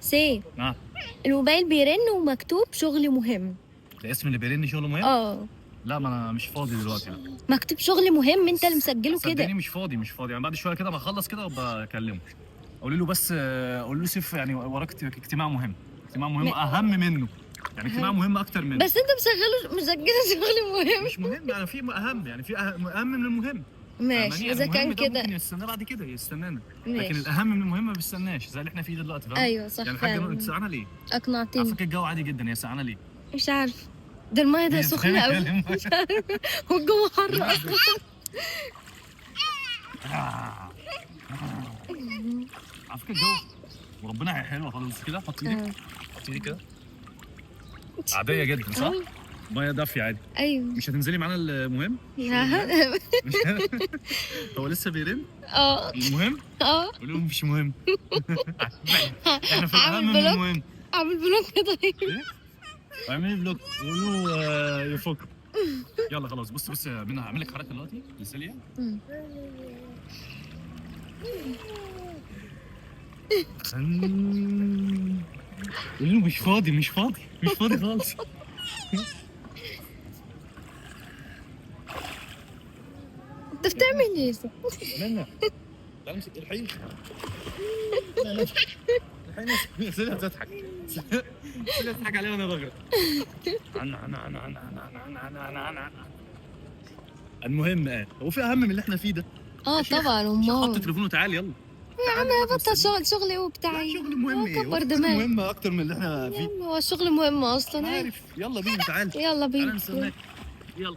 سي. نعم. الموبايل بيرن ومكتوب شغل مهم. ده اسم اللي بيرن شغل مهم؟ اه. لا ما انا مش فاضي دلوقتي. لا مكتوب شغل مهم، انت اللي مسجله كده. صدقني مش فاضي، مش فاضي يعني. بعد شوية كده ما اخلص كده وابقى اكلمه. قولي له بس، قولي له سيف يعني وراك اجتماع مهم، اجتماع مهم اهم منه، يعني اجتماع مهم اكتر منه. بس انت مسجله شغل مهم. مش مهم يعني، في اهم، يعني في اهم من المهم. ماشي يعني اذا كان كده ممكن يستناه بعد كده، يستنانا. لكن الاهم من المهم ما بيستناش زي اللي احنا فيه دلوقتي، فاهم؟ ايوه صح يعني الحاجة انت سقعانه ليه؟ اقنعتني. على فكرة الجو عادي جدا، هي سقعانه ليه؟ مش عارفه، ده المية ده سخنة قوي. مش عارفه، والجو حر اصلا. على فكرة الجو وربنا حلوة خالص كده. حط ايدك، حط ايدك كده. عادية جدا صح؟ مية دافيه عادي. ايوه. مش هتنزلي معانا المهم؟ هو لسه بيرن؟ اه. المهم؟ اه. قول لهم مش مهم. احنا في الاهم من المهم. اعمل block. طيب ايه؟ اعملي block، قول له يفك. يلا خلاص. بص بص يا منى، هعمل لك حركة دلوقتي لسيليا. قول له مش فاضي، مش فاضي، مش فاضي خالص. انت بتعمل ايه؟ منى تعالى امسك الحين. الحين سيليا بتضحك، سيليا بتضحك عليا وانا بغرق. انا انا انا انا انا انا انا انا المهم هو في اهم من اللي احنا فيه ده؟ اه طبعا. امال حط تليفونه وتعالي يلا يا عم، بطل شغل، شغلي وبتاع. شغل مهم ايه؟ كبر دماغك. مهم اكتر من اللي احنا فيه. هو الشغل مهم اصلا. عارف. يلا بينا تعالي. يلا بينا. تعالى نستناك. يلا.